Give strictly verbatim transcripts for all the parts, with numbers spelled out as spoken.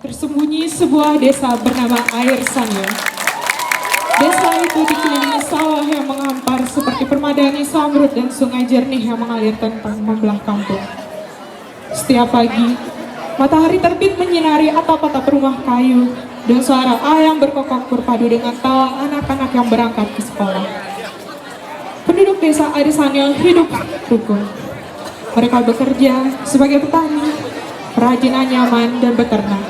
Tersembunyi sebuah desa bernama Air Sanyo. Desa itu dikelilingi sawah yang menghampar seperti permadani, samrud, dan sungai jernih yang mengalir tanpa membelah kampung. Setiap pagi, matahari terbit menyinari atap-atap rumah kayu dan suara ayam berkokok berpadu dengan tawa anak-anak yang berangkat ke sekolah. Penduduk desa Air Sanyo hidup rukun. Mereka bekerja sebagai petani, rajin anyaman, dan beternak.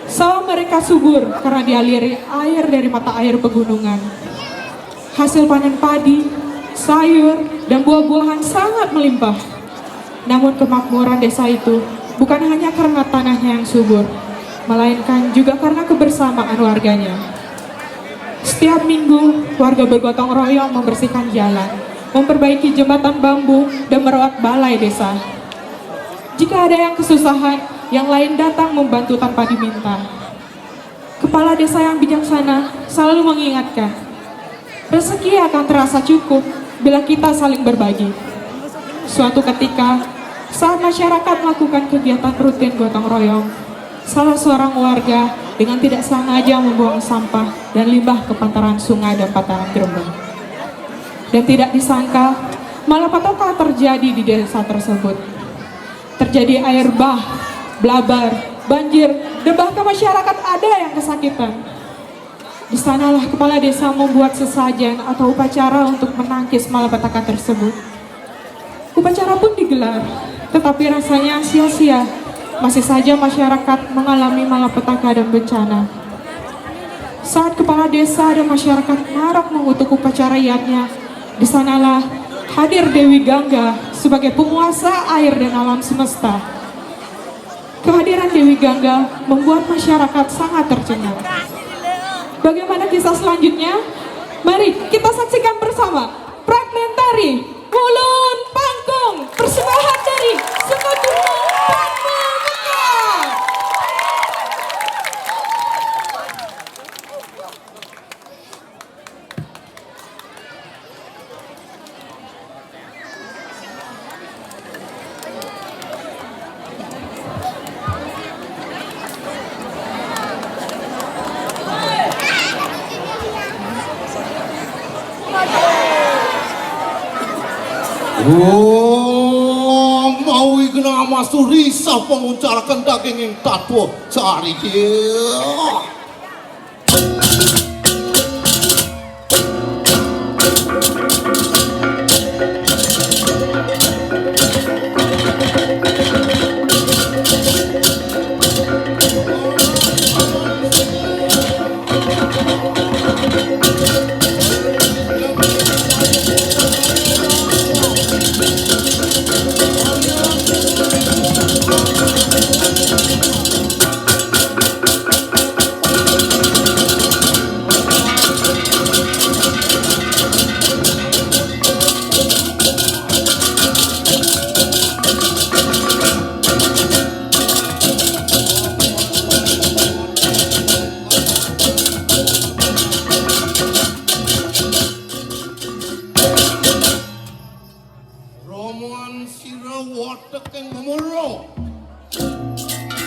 Sawah mereka subur karena dialiri air dari mata air pegunungan. Hasil panen padi, sayur, dan buah-buahan sangat melimpah. Namun, kemakmuran desa itu bukan hanya karena tanahnya yang subur, melainkan juga karena kebersamaan warganya. Setiap minggu, warga bergotong royong membersihkan jalan, memperbaiki jembatan bambu, dan merawat balai desa. Jika ada yang kesusahan, yang lain datang membantu tanpa diminta. Kepala desa yang bijaksana selalu mengingatkan, rezeki akan terasa cukup bila kita saling berbagi. Suatu ketika, saat masyarakat melakukan kegiatan rutin gotong royong, salah seorang warga dengan tidak sengaja membuang sampah dan limbah ke pantaran sungai dan patahan gerbang. Dan tidak disangka, malapetaka terjadi di desa tersebut. Terjadi air bah, blabar, banjir, dan bahkan masyarakat ada yang kesakitan. Di sanalah kepala desa membuat sesajen atau upacara untuk menangkis malapetaka tersebut. Upacara pun digelar, tetapi rasanya sia-sia. Masih saja masyarakat mengalami malapetaka dan bencana. Saat kepala desa dan masyarakat marak mengutuk upacara yadnya, di sanalah hadir Dewi Gangga sebagai penguasa air dan alam semesta. Kehadiran Dewi Gangga membuat masyarakat sangat tercengang. Bagaimana kisah selanjutnya? Mari kita saksikan bersama. Fragmentari Ulun Pangkung, persembahan dari Sekutu Padma Mekah. Oh, mawi kena masuri sapa nguncalaken daginging tatwa cari. Romoan sira watek ing memuro.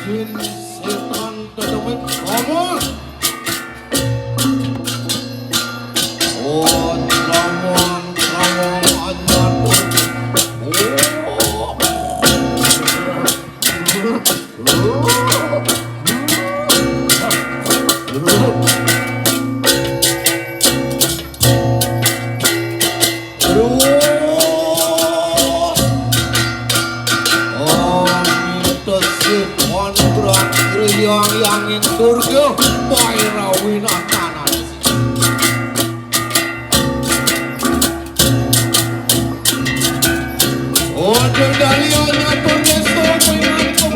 Jin setan dedemit romoan. Oh, romoan, romoan, anyar. Oh. Terus. Om Tesih Wan Brak Riyang Yangin Surga Pairawinatanan. Ojo Dahlia nyatur desa pengantuk.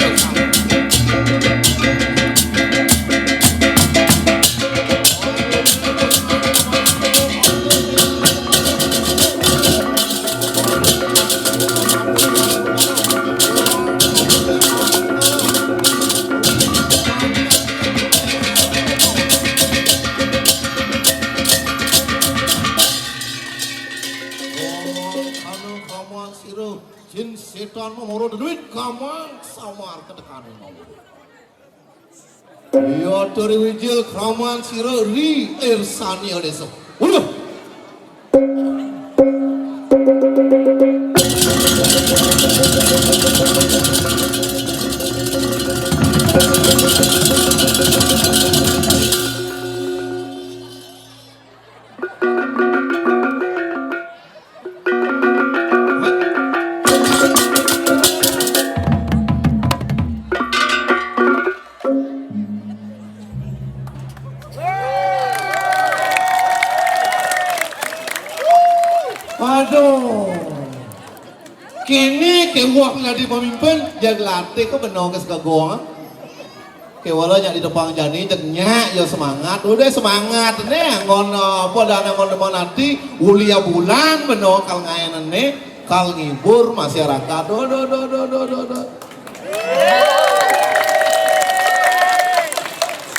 Setan mah moro duit gampang samar ketekané ngomong. Iya, dari wijil kraman sira ri Irsani Desa. Waduh. Aduh. Kéné ké wah dadi pemimpin, jag latih ké beno ké segagong. Kéwala nyak di tepang jani, jeg nyak ya semangat. Udah semangat né, anggon, eh, apa adané anggon demen ati, ulia bulan beno kal ngaénné, kal ngibur masyarakat. Duh, duh, duh, duh, duh, duh, duh.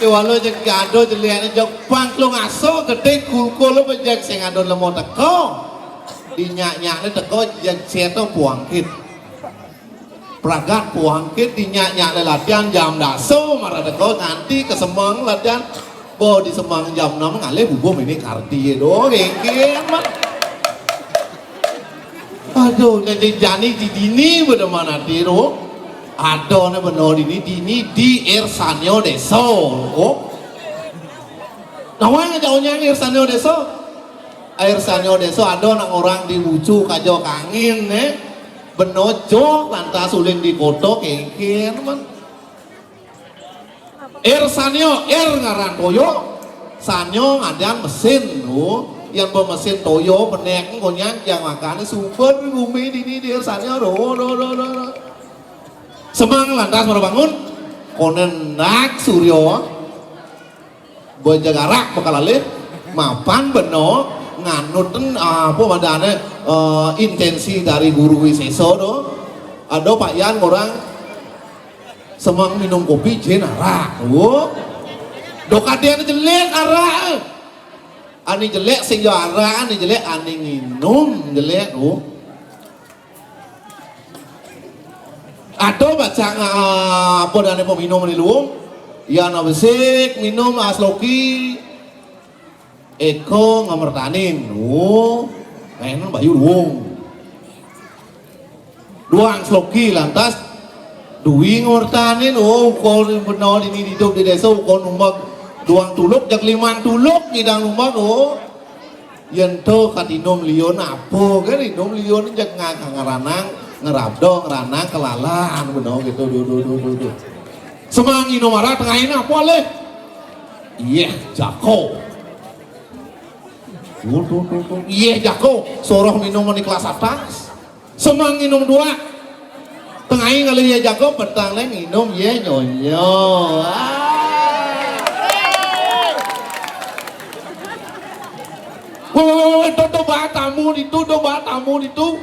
Kéwala jeg gado jelékné, jeg pangklung aso gedé kulkul apa jeg sing ado lemo teko. Di nyak-nyakné teko jeg seto puangkit. Pragat puangkit di nyak-nyakné latihan jam daso mara teko nganti ka semeng latihan. Bo di semeng jam enam ngalih bubuh mini karti do, kéngkén mah. Aduh, jadi jani di dini beda mana tiru. Ada né beno dini, dini di Irsani Desa. Oh. Nawang aja onyang Irsani Desa. Irsani Desa ada nak orang di bucu kajo kangin né. Beno jo lantas ulin di kota kéngkén mah. Irsani, ir ngaran toyo, sani ngaran mesin, oh. Yén ba mesin toyo, penek, konyang, yang makan, sumber bumi dini di Irsani, do, do, do, do, do. Semeng lantas mara bangun, konen nak suryo, ba jag arak bakal alih, mapan beno, nganuten, apa adané, eh, intensi dari Guru Wisésa, do. Ada Pak Yan orang, semeng minum kopi, jén arak. Oh. Dok adé ané jelék arak. Ané jelék sing yo arak, ané jelék ané nginum jelék. Oh. Ada bacang, ah, apa adané peminum di luung. Yan besik minum asloki. Eko ngamertanin. Oh, enak bayu luung. Duang sloki lantas. Dwi ngamertanin. Oh, uko beno dini hidup di desa, uko numbak duang tuluk, jag limang tuluk ngidang numbak. Oh. Yén to kat inum liun apa kan inum liun jag ngak ngaranang, ngerabdo, ngeranang, kelalan beno gitu. Duh, duh, duh, duh, duh. Semang inum arak tengah ini apa leh? Iyéh, jako. Tuh, tuh, tuh, tuh. Iyéh, jako. Soroh minum di kelas atas. Semang nginum dua. Tengai ngalih iyéh jako, petang lé nginum iyéh nyonyo. Ah. Wéh, wéh, wéh, wéh, tuh, tuh, bah tamu ditu, tuh, bah tamu ditu.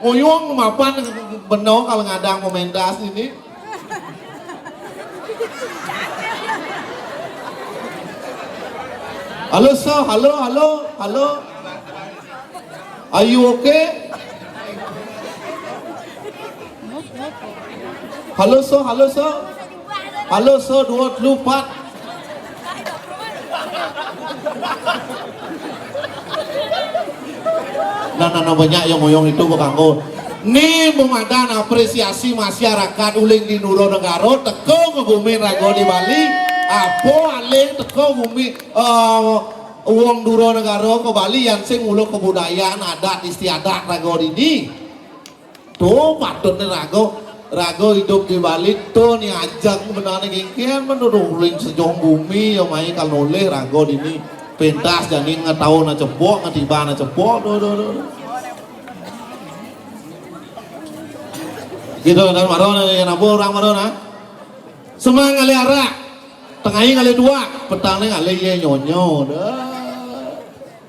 Ngoyong mapan beno kalau ngadang mementas ini. Halo, so, halo, halo, halo. Are you okay? Halo, so, halo, so. Halo, so, dua, telu, empat. Nah, nah, nah, banyak yang ngoyong itu kok kanggo. Ni memadan apresiasi masyarakat uling di Nuro Negara, teko ke bumi rago di Bali, apa alih teko bumi, eh, wong Nuro Negara ke Bali yang sing ulo kebudayaan adat istiadat rago dini. Tuh, patutnya rago, rago hidup di Bali tuh ni ajak benar ni kéngkén menurut uling sejong bumi yang main kalau oleh rago dini pentas jadi ngetau na cepok, ngetiba na cepok, do, do, do. Gitu kan, maro na, yang apa orang maro na? Semang ngalih arak, tengai ngalih dua, petang ngalih iyéh nyonyo, dah.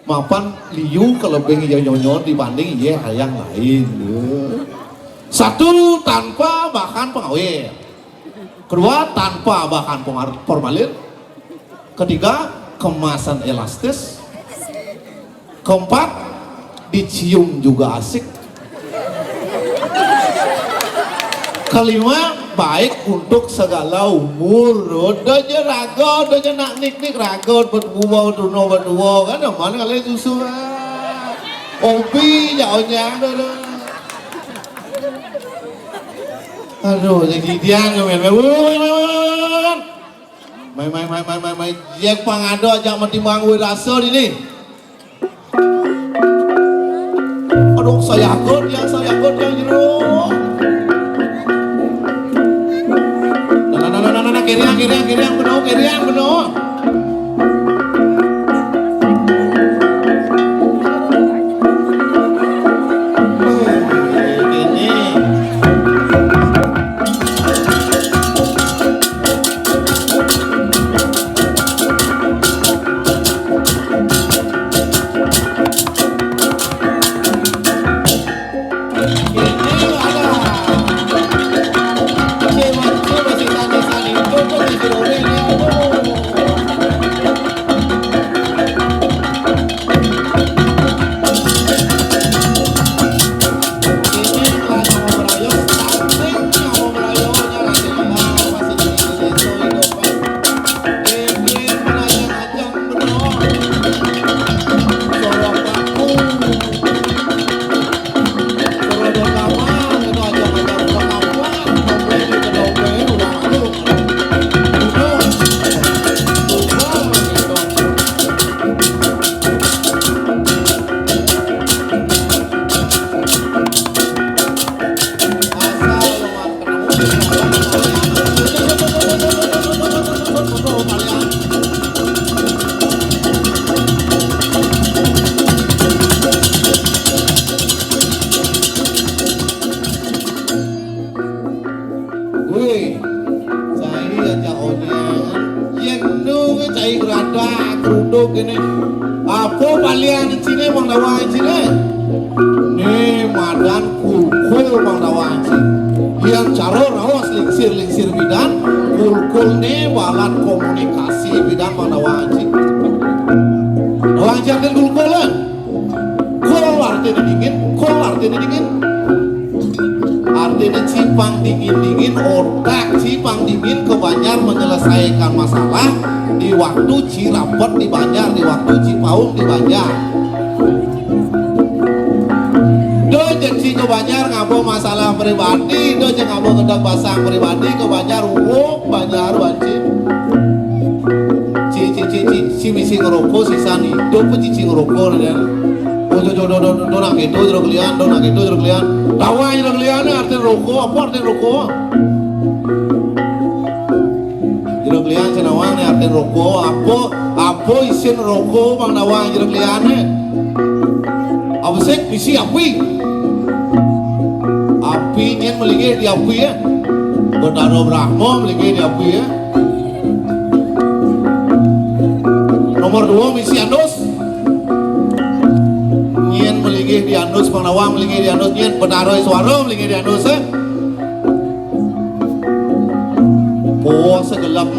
Mapan liu kelebih iyéh nyonyo dibanding iyéh hayang lain, ya. Satu, tanpa bahan pengawét. Kedua, tanpa bahan pemar-, formalin. Ketiga, kemasan elastis. Keempat, dicium juga asik. Kelima, baik untuk segala umur. Udah aja raga, udah aja nak nik-nik raga, bertua, duno bertua, kan aman kali susu. Opi, ya onyang dulu. Aduh, jadi dia ngemen. Woi, woi, woi, woi, woi. Mai, mai, mai, mai, mai, mai. Jek pangado ajak mati mangwe rasa ini. Aduh, saya ikut, yang saya ikut, yang jero. Nah, nah, nah, nah, nah, nah, kiriang, kiriang, kiriang, bener, kiriang, bener. Wih, cai aja onyang. Yén nu cai grada, keruduk ini. Apa palian cine, Bang Dawa cine? Né madan kulkul, Bang Dawa cine. Yén cara raos lingsir-lingsir bidan, kulkul né balat komunikasi bidan, Bang Dawa cine. Dawa cine kulkul, eh? Kul artinya dingin, kul artinya dingin. Artinya cipang dingin-dingin, otak cipang dingin ke Banjar menyelesaikan masalah di waktu ci rapet di Banjar, di waktu ci paung di Banjar. Do jek ci ke Banjar ngaba masalah pribadi, do jek ngaba ngedag basang pribadi ke Banjar, uwuk Banjar wajib. Ci, ci, ci, ci, ci misi ngerokok, sisan idup, ci, ci ngerokok, ya. Oh, do, do, do, do, do, nak gitu, jero kelian, do, nak gitu, jero kelian. Tawa, jero kelian, arti rokok, apa arti rokok? Jero kelian, cenawang, nih, arti rokok, apa, apa isin rokok, Bang Dawang, jero kelian, nih? Apa sih, misi api? Api, nyén melinggih di api, ya? Betara Brahma melinggih di api, ya? Nomor dua, misi andus. Nyén melinggih di andus, Bang Dawang melinggih di andus, nyén Betara Iswara melinggih di andus, eh? Puas segelap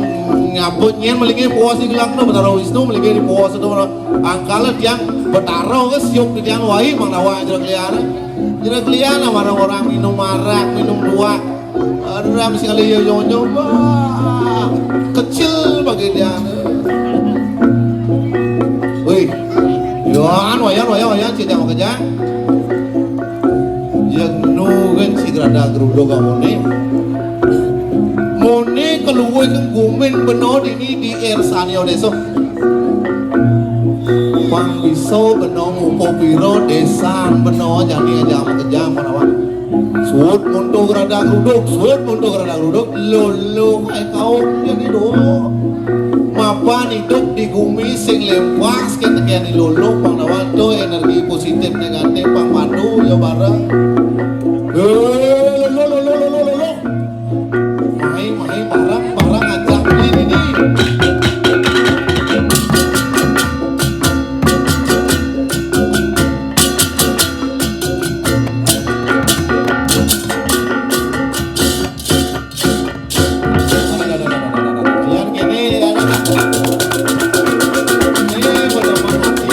nyabut, nyén melinggih puas di gelap, no, Betara Wisnu melinggih di puas itu, no. Angkala tiang Betara ke siup di tiang wai, Bang Dawang, jero kelian, eh. Jero kelian, nah, orang-orang minum arak, minum dua. Aduh, ram sekali ya, yo, nyoba. Kecil bagi dia. Wih. Yo, anu, ayan, ayan, ayan, cita mau kerja. Ya, nu kan si gerada geruduk kamu nih. Mone keluwe ke gumin beno dini di er sanio deso. Pang bisa beno ngupa pira desan beno jani aja makejang manawan. Suud muntuh gerada geruduk, suud muntuh gerada geruduk, lolo kae kaum jadi do. Mapan idup di gumi sing lempas ke teken lolo pang nawan to energi positif negatif pang padu ya bareng. Eh, lolo, lolo, lolo, lolo. Mai, mai, barang, barang ajak ini, ini. Yang ini, yang ini. Ini pada mati.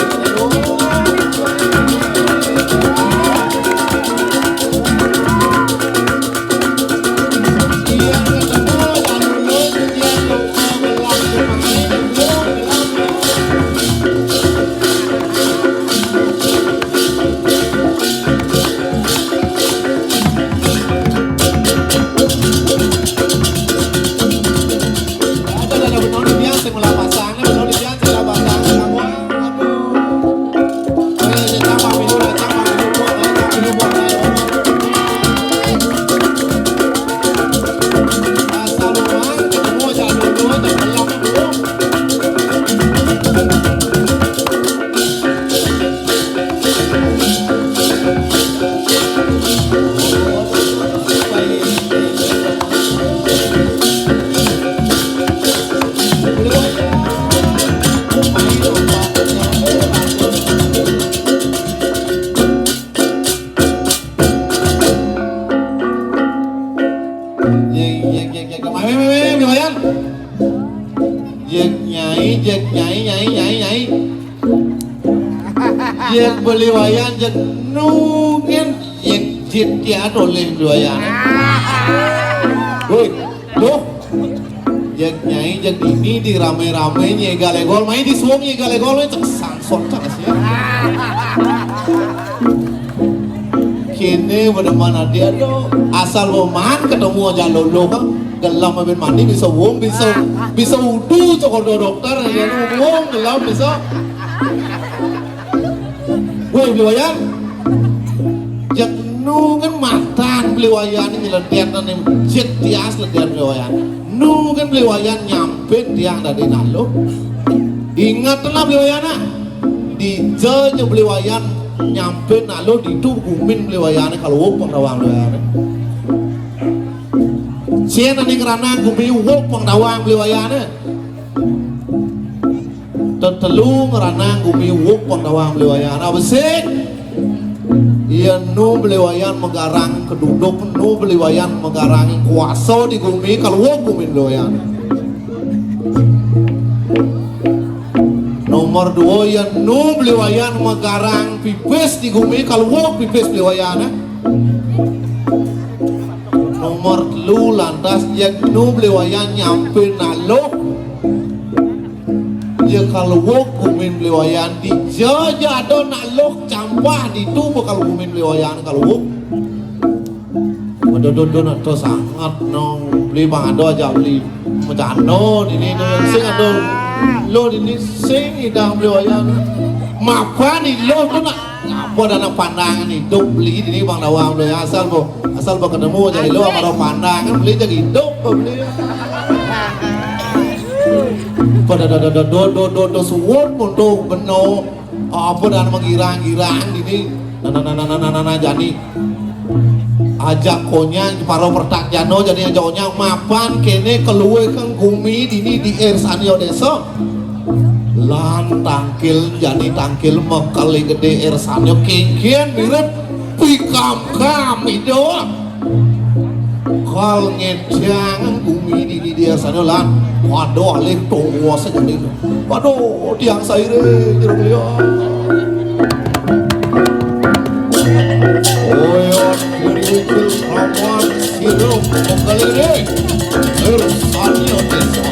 Yék, yék, yék, yék. Mai, mai, mai, mai, Bli Wayan. Yék nyai, yék nyai, nyai, nyai, nyai. Yék Bli Wayan, yék nu kén, yék jit ya toleh Bli Wayan. Woi, loh. Yék nyai, yék dini di ramé-ramé nyai galégol, mai di suang nyai galégol, mai cék sangsot cék sia. Kéné pada mana dia tu, asal ba maan ketemu aja lolo kan. Gelem abin mandi bisa wong, bisa, bisa udu cokor do dokter, ya wong gelem bisa. Woi, Bli Wayan. Yék nu kén matan Bli Wayan ni ledet ané, yék tias ledet Bli Wayan. Nu kén Bli Wayan nyampén tiang dadi nak luh. Ingetlah Bli Wayan ah. Dija ja Bli Wayan nyampén nak luh ditu gumin Bli Wayan kaluwuk pang dawang Bli Wayan. Sing ané ngranang gumi wuk pang dawang Bli Wayan. Tetelu ngranang gumi wuk pang dawang Bli Wayan. Apa sih? Yén nu Bli Wayan magarang keduduk, nu Bli Wayan magarang kuasa di gumi, kaluwuk gumin Bli Wayan. Nomor dua, yén nu Bli Wayan magarang pipis di gumi, kaluwuk pipis Bli Wayan, eh. Nomor telu, lantas yén nu Bli Wayan nyampén nak luh. Ya kaluwuk gumin Bli Wayan, dija ja ada nak luh campah ditu bakal gumin Bli Wayan kaluwuk. Aduh, aduh, aduh, nak to sangat nong beli bang ada aja beli. Macando dini tu sing ada. Lo dini sing idang Bli Wayan. Mapan ni lo tu nak. Apa dah nak pandangan hidup beli dini bang dawang beli asal bo. Asal bo ketemu aja lo amaro pandangan beli jadi hidup bo beli. Pada do do do do do do do suwun pun tu beno. Apa dah nama girang-girang dini. Nah, nah, nah, nah, nah, nah, nah, nah, jani. Ajak konyang para pertak jano jani ajak konyang mapan kéné kaluwih kang gumi dini di Irsanio Desa. Lan tangkil jani tangkil makali gedé Irsanio kéngkén mirip pikamkam ida. Kal ngedang gumi di, di, di asana lan. Waduh, alih tunggu saja nih. Waduh, tiang saire, jeruk liat. Oyot, kirikil, kawan, sirup, pengkali ini. Tersanya desa.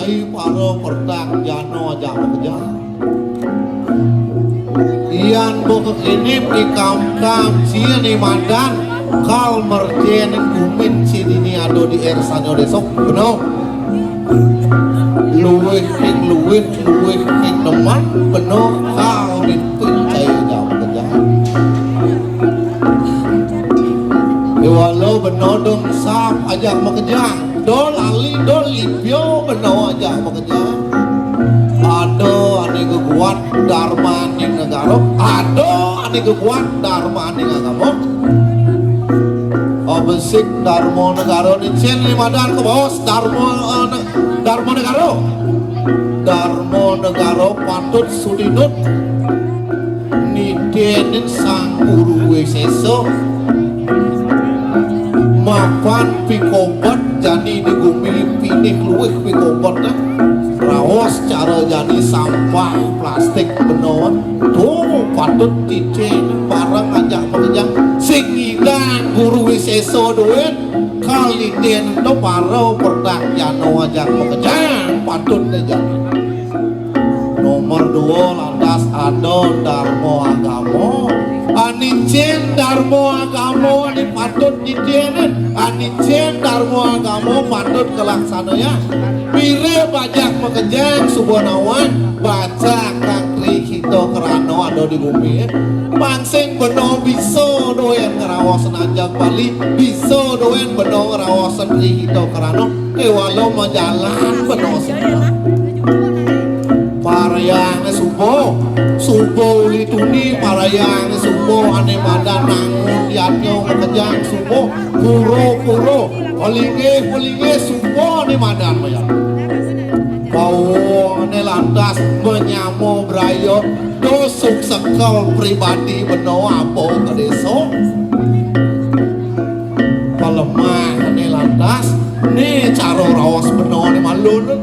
Para perdak jano ajak makejang. Yan baka kini pikamkam cil ni madan kal merjen gumin cil ini ada di er sanyo desok. Beno. Luwih king luwih, luwih king demen, beno kal mimpin cai ajak makejang. Iwalo beno dong sap ajak makejang. Dol ali, dol lipio, beno ajak makejang. Ada ane geguat darma ning negara, ada ane geguat darma ning agama. Abesik darma negara ni cen ni madan ke bos darma, eh, ne-, darma negara. Darma negara patut sudinut. Nitenin Sang Guru Wiseso mapan pikobet jani di gumi pinih luwih pikobet, eh. Raos cara jani sampah plastik beno. Tuh patut titenin bareng ajak makejang sing ngidang Guru Wiseso duit. Kal nitenin to para perdak jano ajak makejang patut ne jani. Nomor dua lantas ada darma agama. Ane cen darma agama ane patut nitenin. Ane cen darma agama patut kalaksana ya. Pire bajak makejang suba nawang bacakang Tri Hita Karana ada di gumi. Pang sing beno bisa doyan ngeraos Najak Bali, bisa doyan beno ngeraos Tri Hita Karana. Kewala majalan beno sing. Parayang suba, suba uli tuni, parayang suba ane madan nangun yadnya makejang suba, pura-pura, pelinggih, pelinggih suba ane madan mayat. Bawa ane lantas menyama braya, dosuk sekel pribadi beno apa ke desa. Pelemah ane lantas, ne cara raos beno ne malu ne.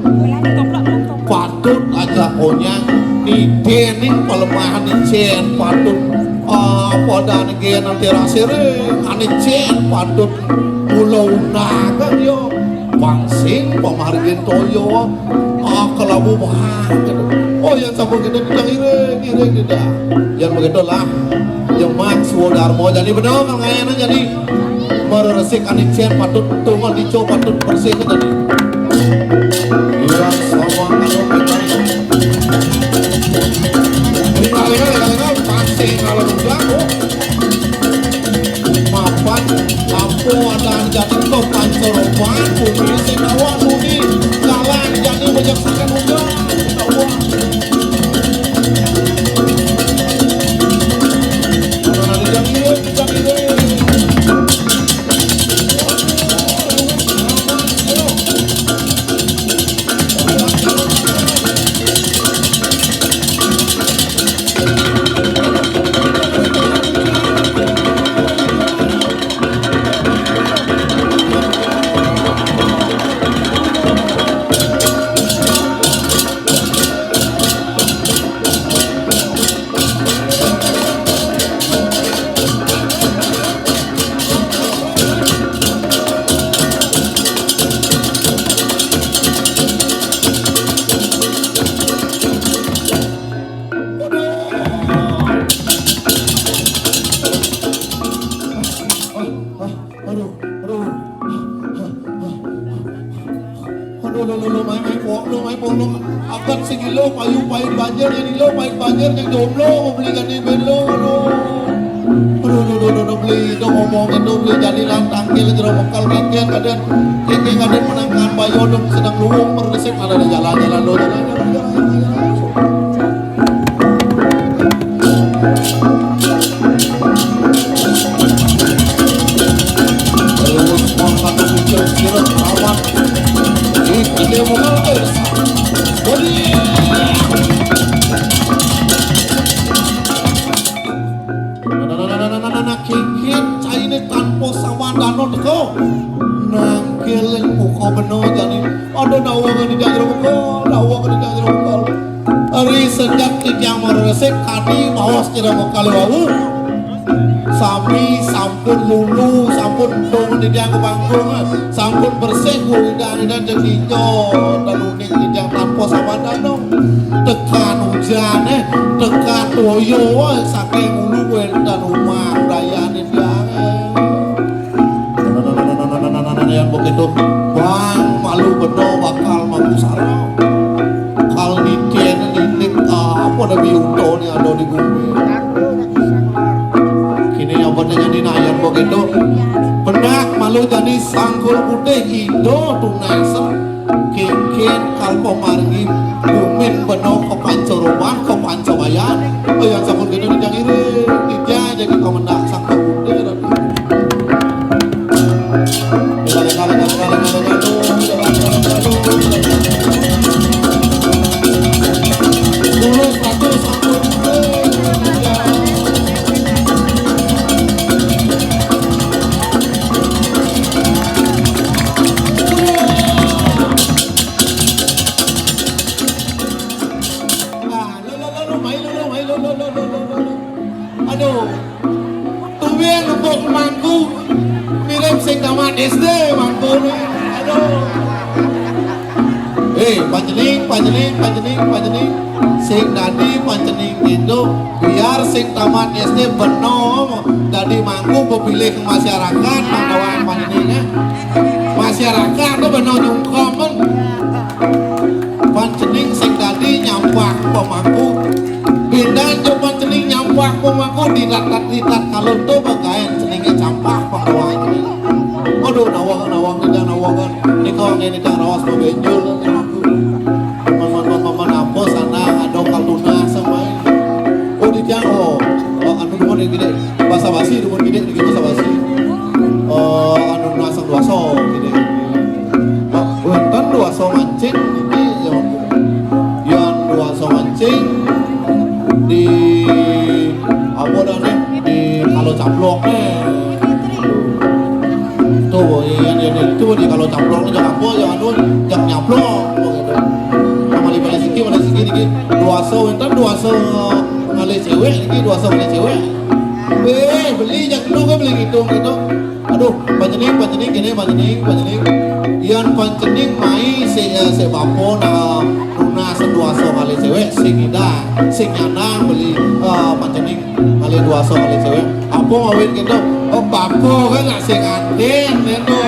Patut ajak onyang nitenin pelemah ane cen patut, ah, apa dan gen ane terasere ane cen patut mula undangan yo. Pang sing pamargin toyo, ah, kelabu banget. Oh, yang sama kita tidak iring, iring tidak. Yang begitulah. Jemak suwa darma jani beno kal ngayan jani. Mara resik ane cen patut tunggal dico patut bersih jani. Iya, sama anu kita. Tinggal, tinggal, tinggal, tinggal, pasti kalau udah, oh. Mapan, lampu ada jani ke pancoran, bumi sing awak bumi, jalan jani banyak sakan udah, awak. Aduh, aduh. Aduh, lo, lo, lo, mai, mai, pok, lo, mai, pok, lo. Akan sing ilo, payu, payu, banjir, yang ilo, payu, banjir, yang jomblo, mau beli gani belo, lo. Aduh, lo, lo, lo, lo, beli, itu ngomong, itu beli, jadi lah, tangkil, jero bekal, tangkil, kadang, keke, kadang menangkan, bayo, dong, sedang luwung, berdesik, ada di jalan, jalan, lo, jalan, jalan, jalan, jalan, jalan. Kikit caine tanpa sawan dano teko. Nangkil muka beno jani. Ada dawa ke di jajro muka, dawa ke di jajro muka. Ari sejak titiang mara resik kadi mawas kira muka lewat. Sami sampun lulu, sampun dong di tiang panggung, sampun bersih kulidan dan jeng ijo, teluning di tiang tanpa samadana. Tekan ujan, eh, tekan toya, eh, saking ulu wénten umah dayane tiang, eh. Yan begitu, bang malu bena bakal mapusara. Kal niken lilik, ah, apa ada biuto ni ada di bumi. Kini apa tanya ni nayan begitu. Pendak malu jani sangkul putih ido tunasa. Kengken kal pemargi gumin beno ke pancaroban, ke pancabayan. Yang sampun kena dijang iring, dijang jadi komendak sangkul putih. Aduh. Tumben empuk mangku mirip sing tamat S D mangku. Aduh. Eh, pancening, pancening, pancening, pancening. Sing dadi pancening itu biar sing tamat S D beno dadi mangku pepilih masyarakat, makawan pancening, eh. Masyarakat tuh beno nyungkomen. Pancening sing dadi nyampah pemangku. Bindan jo pancening nyampah pemangku ditat-ditat kalau to bagaen ceninge campah pakawan. Aduh, nawang, nawang, tidak nawang kan. Nika wangi nika raos bebenjul. Paman, paman, paman, apa sana ada kaluna sama. Oh, di tiang, oh. Oh, anu nuhun gede. Basa basi nuhun gede, niki basa basi. Oh, anu nasang duaso gede. Oh, wénten duaso mancing niki ya. Yan duaso mancing di apa dah nih? Di Kalo Caplok nih. Tuh, iya, iya, iya, itu di Kalo Caplok nih, jangan apa, jangan anu, jangan nyaplok, gitu. Sama di Bali Siki, Bali Siki, niki, duaso, wénten duaso ngalih cewek, niki, duaso ngalih cewek. Eh, beli, jangan dulu, beli gitu, gitu. Aduh, pancening, pancening, gini, pancening, pancening. Yan pancening mai si, eh, si bapo, nah, nunas duaso ngalih cewek, sing idah, sing nyanang, beli, eh, pancening. Kali duaso kali cewek. Apa ngawin gitu? Oh, bapa kan nak sing nganten, gitu.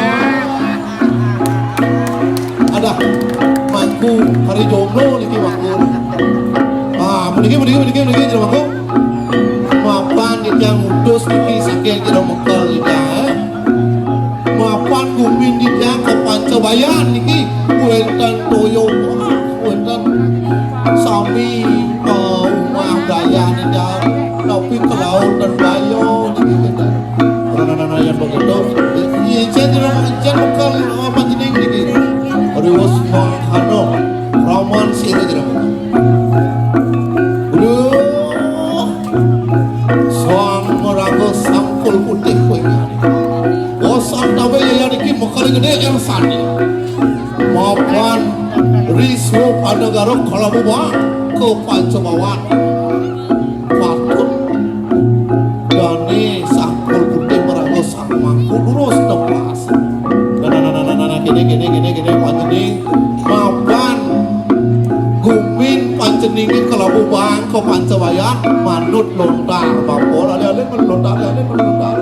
Ada mangku hari jomblo niki mangku. Ah, puniki, puniki, puniki, puniki, jadi mangku. Mapan niki yang ngutus niki saking kira mekel niki, eh. Mapan gumin di tiang ke Pancabayan niki, wénten toya, wah, wénten sami, eh, umah daya niki, tapi ke laut dan baya niki, wénten. Nah, nah, nah, nah, yang begitu. Iya, saya tidak, saya bekal, eh, pancening niki. Riwes mangkana, raman sira tidak bekal. Aduh. Sang maraga sangkul putih kowe ngene. Osang tawe ya niki mekali gede ersane. Mapan riswa panegara kalabuba ke Pancabawan. Patut dane sangkul putih maraga sang mangku durus tepas. Nah, nah, nah, nah, nah, nah, gini, gini, gini, gini, pancening. Mapan gumin panceningin kelabu bang ke Pancabayan, manut lontar, bapa, ale-ale manut lontar, ale manut lontar.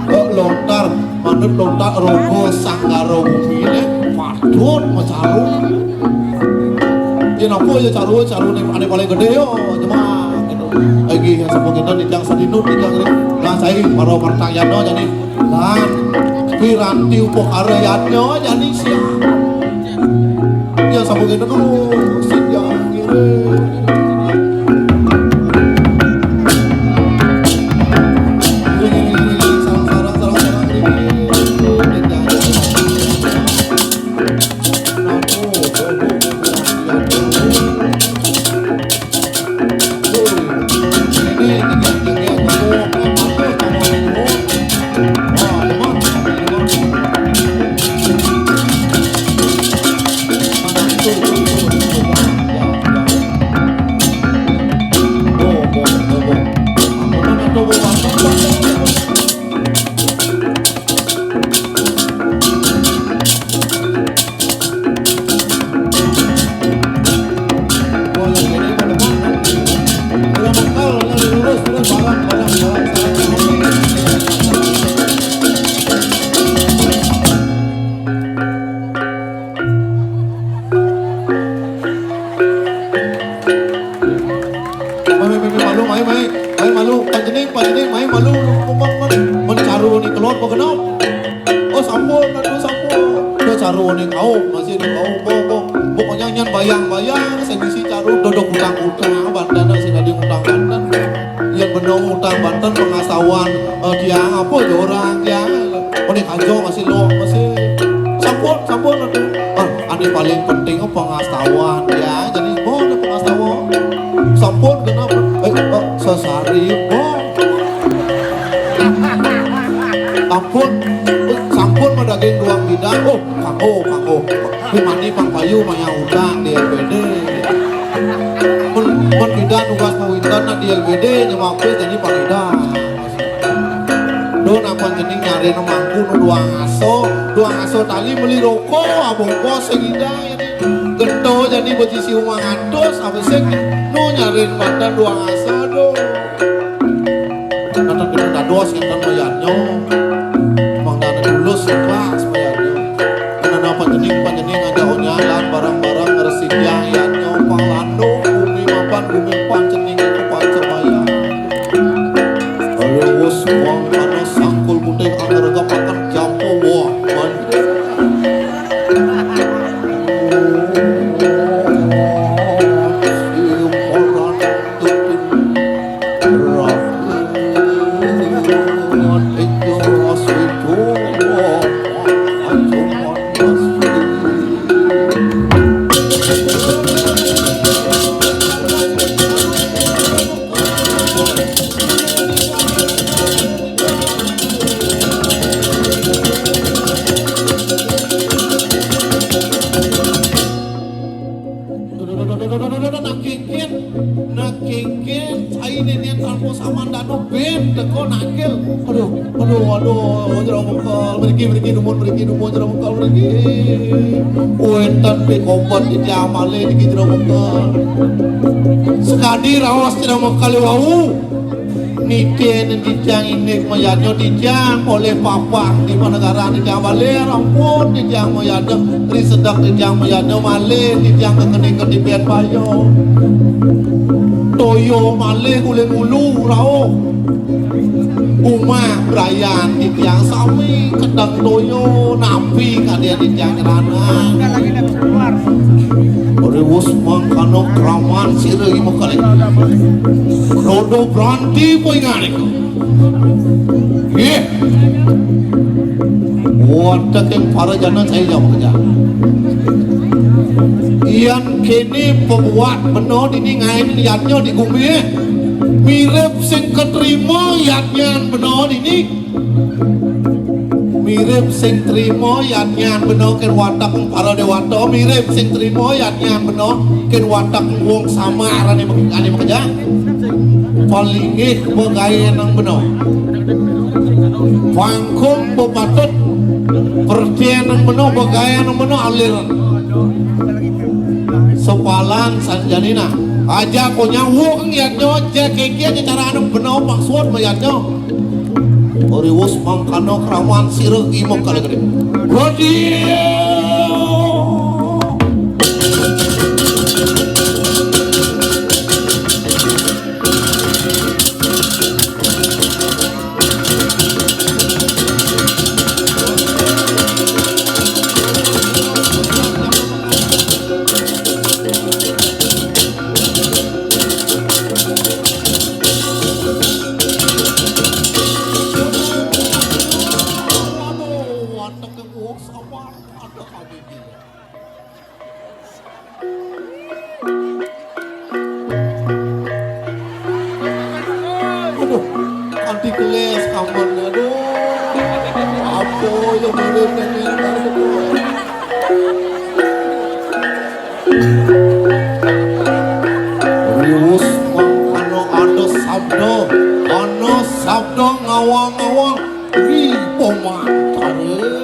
Eh, lontar, manut lontar, rogo sanggara bumi, eh, patut macaru. Ya, napa ya caru, caru ni, ane paling gede, yo, cuma, gitu. Lagi yang sepenginan, yang sadinut, yang ini. Nah, saya, para pertanyaan, jadi. Lan piranti upakara yadnya jani siap. Ya, sambung itu dulu, sinjang kiri. Kiri, kiri, kiri, kiri, sarang, sarang, sarang, sarang, kiri, kiri. Caru ning kaum, masih di kaum, bo, bo, pokoknya nyan bayang-bayang, sing isi caru dodok utang-utang, banten sing adi utang banten. Yang bener utang banten pengastawan, eh, tiang apa ya orang tiang. Oh, ning kajo masih lo, masih. Sampun, sampun, aduh. Ah, ane paling penting pengastawan, ya. Jadi, bo, ada pengastawan. Sampun, kenapa? Eh, eh, sesari, bo. Sampun, sampun madaging duang bidang. Oh, kanggo, kanggo. Pi mani pang payu maya utang di L B D. Mun, mun bidang tugas pawinten nak di L B D nyamapis jadi pang edan. Duh, napa jeneng nyarina mangku nu duang aso, duang aso tali meli roko, abongkos sing indah. Gento jani bejisi umang atus, abesik nu nyarin banten duang aso, duh. Nonton gedung dados ngenten mayarnyo. Mang dana tulus ikhlas mayarnyo. Kenana panjening, panjening aja onyalan barang-barang ngeresikiang yatnyo pang landung bumi mapan bumi panjening itu panca mayar. Aliwus uang panas sangkul putih anggar gapakan jampo wah. Nak kengken, nak kengken, cai ninian tanpa saman dado ben teko nakil. Aduh, aduh, aduh, jero mengkal, mriki, mriki, dumun, mriki, dumun, jero mengkal, mriki. Wénten pikobet ijah malih niki jero mengkal. Sekadi raos jero mengkal wau. Nitih titiang indik mayadnya titiang oleh papah di panegaran titiang malih, ampun titiang mayadnya, ri sedek titiang mayadnya malih, titiang kekening kedipian bayo. Toyo malih uling ulu rauh. Umah brayan titiang sami kedeng toyo, napi kadian titiang nyeranang. Riwus mangkana kraman sira imakalik. Rodo branti poingan iku. Nggih. Wateking para jana saya jawab kerja. Yan kene pabuat bena dini ngain yadnya di gumi, eh. Mirip sing keterima yadnya bena dini. Mirip sing trima yadnyan bena ken watek para dewata, mirip sing trima yadnyan bena ken watek wong samar ane mek-, ane makejang. Palinggih begawe nang bena. Pangkung bepatut percaya nang bena, begawe nang bena aliran. Sepalan sanjanina. Aja ko nyawa keng yadnya, aja keke aja cara anu bena maksud mayadnya. Riwus mangkana kraman sira imuk kali gede. Gede. Aduh, anti keles kamarnya, aduh. Apa yang mirip dengan itu? Riwus mangkana ada sabda, ana sabda ngawang-ngawang di pemantara.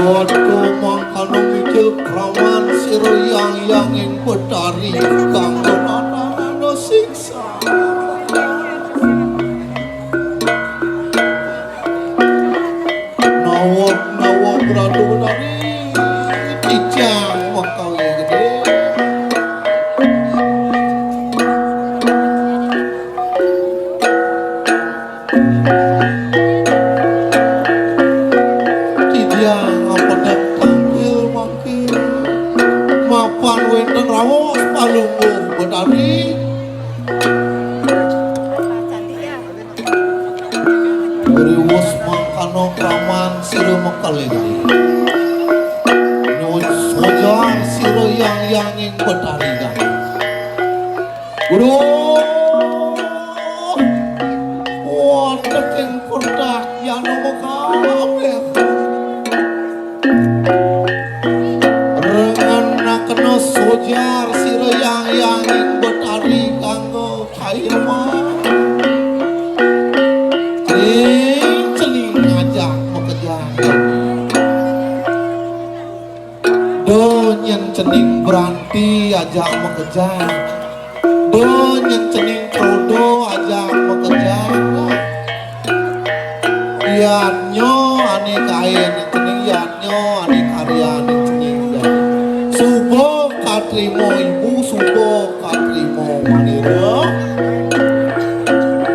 Waduh, mangkana mijil kraman sira yang-yang ing Betari kang ana siksa. Nawak-nawak Ratu Betari, tijang makawi gedé. Titiang ngapedhek tangkil mangkin mapan wénten raos palungguh Betari. Riwus mangkana kraman sira makalih. Nyuwun sojar sira yang-yang ing Betari Gangga. Guru, wonten ing pundhak yana makabéh. Rengenakena sojar sira yang-yang ing Betari Gangga kayema. Ring cening ajak makejang. Do nyén cening branti ajak makejang. Do nyén cening prodo ajak makejang. Yadnya ané kain cening, yadnya ané karyané cening. Suba katrima ibu, suba katrima manira.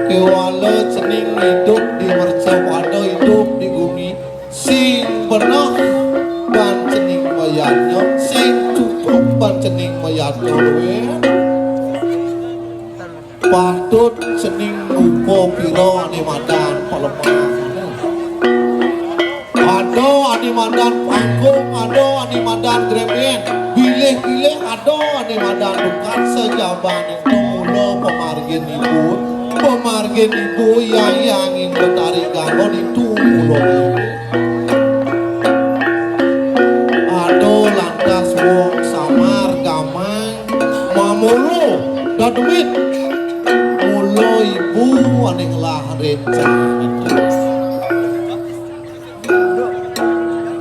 Kéwala cening idup di mercapada, idup di gumi. Sing beneh ban cening mayadnya, sing cukup ban cening mayadnya luwih. Patut cening ngupa pira ané madan palemah. Ada ané madan panggung, ada ané madan gremeng, bilih-bilih ada ané madan dukan sajabaning mula pamargin ibu. Pamargin ibu yang-yang ing Betari Gangga ditu mula. Ada lantas wong samar gamang mamolo dademit. Mula ibu ané ngelah rencana.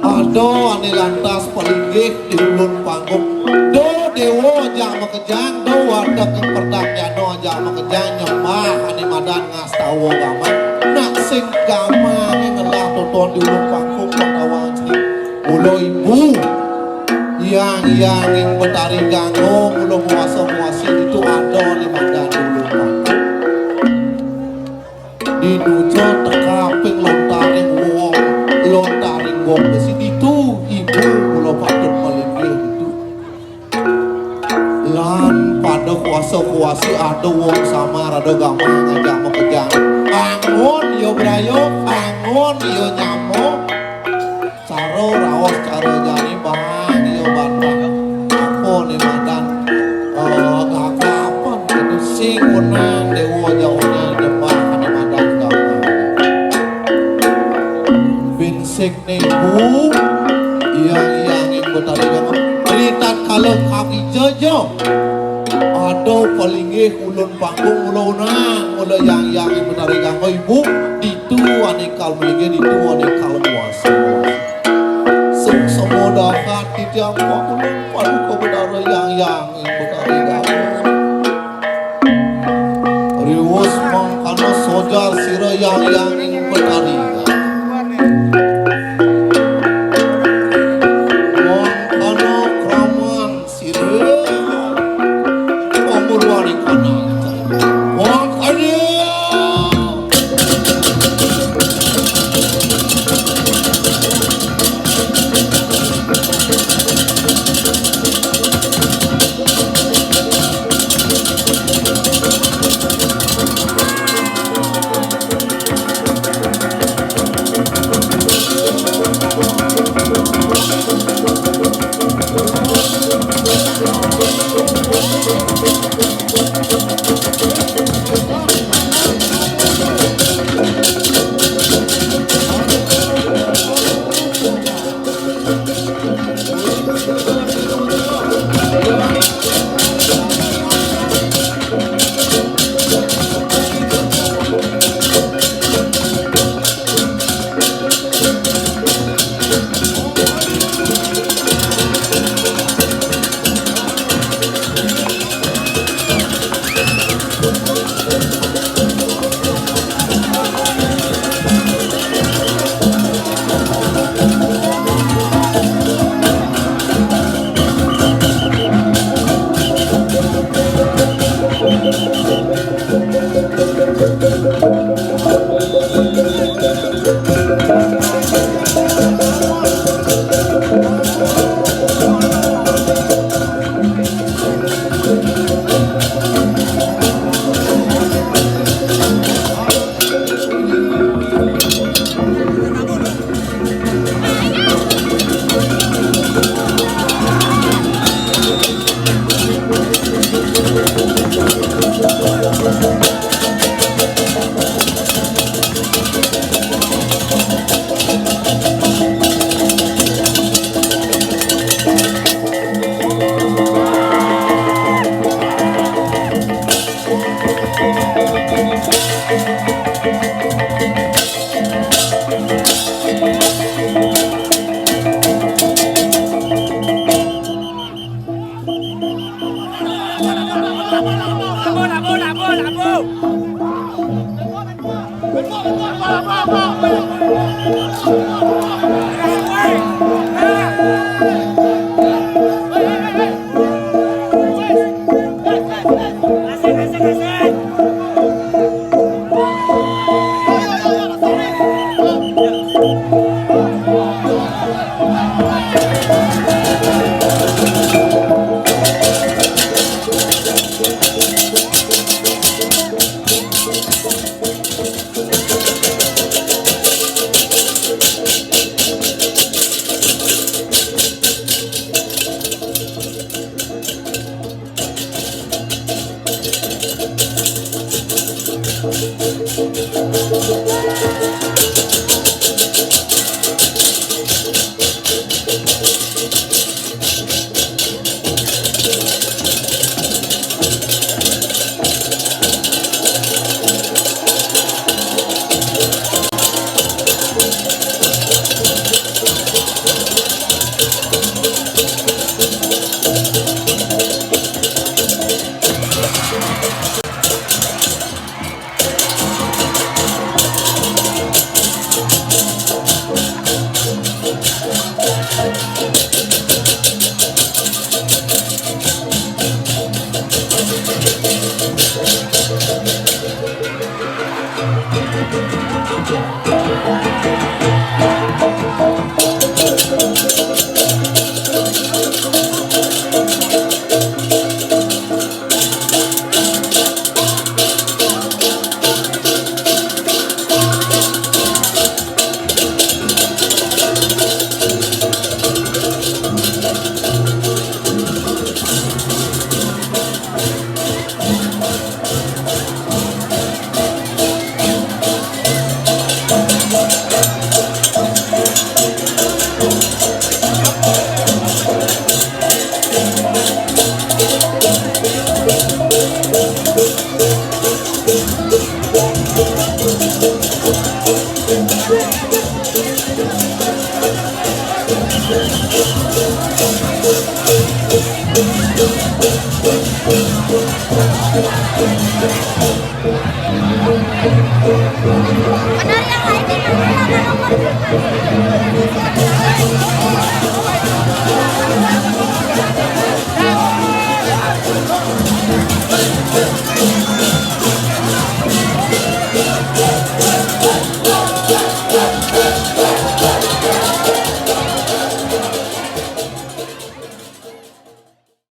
Ada ané lantas palinggih di ulun panggung. Do déwa ajak makejang, do wadeg ing perdaknyana ajak makejang nyembah ané madan ngastawa gamang. Nak sing gamangé ngelah totoan di ulun panggung pangkawang cening. Mula ibu, yang-yang ing Betari Gangga, mula nguasa-nguasi ditu ada ané madan di ulun panggung. Dinuja tekaping lontaring wong, lontaring wong besi ditu, ibu mula patut malinggih ditu. Lan pada kuasa-kuasi ada wong samar, ada gamang ngajak makejang. Angon ya brayok, angon ya nyamuk. Cara raos, cara jani bang ya bantah. Apa né madan, eh, gagapan gitu sing wenang déwa jauhnya nyembah ané madan gamang. Binsik niku yang-yang ing Betari Gangga. Ritatkala kami jaja ada palinggih ulun panggung mula wenang, mula yang-yang ing Betari Gangga ibu, ditu ané kal malinggih, ditu ané kal nguasa. Suksma dahat titiang pakulun paduka Betara yang-yang ing Betari Gangga. Riwus mangkana sojar sira yang-yang ing Betari Gangga. Mangkana kraman sira pamurwaning kana. Wah, aduh.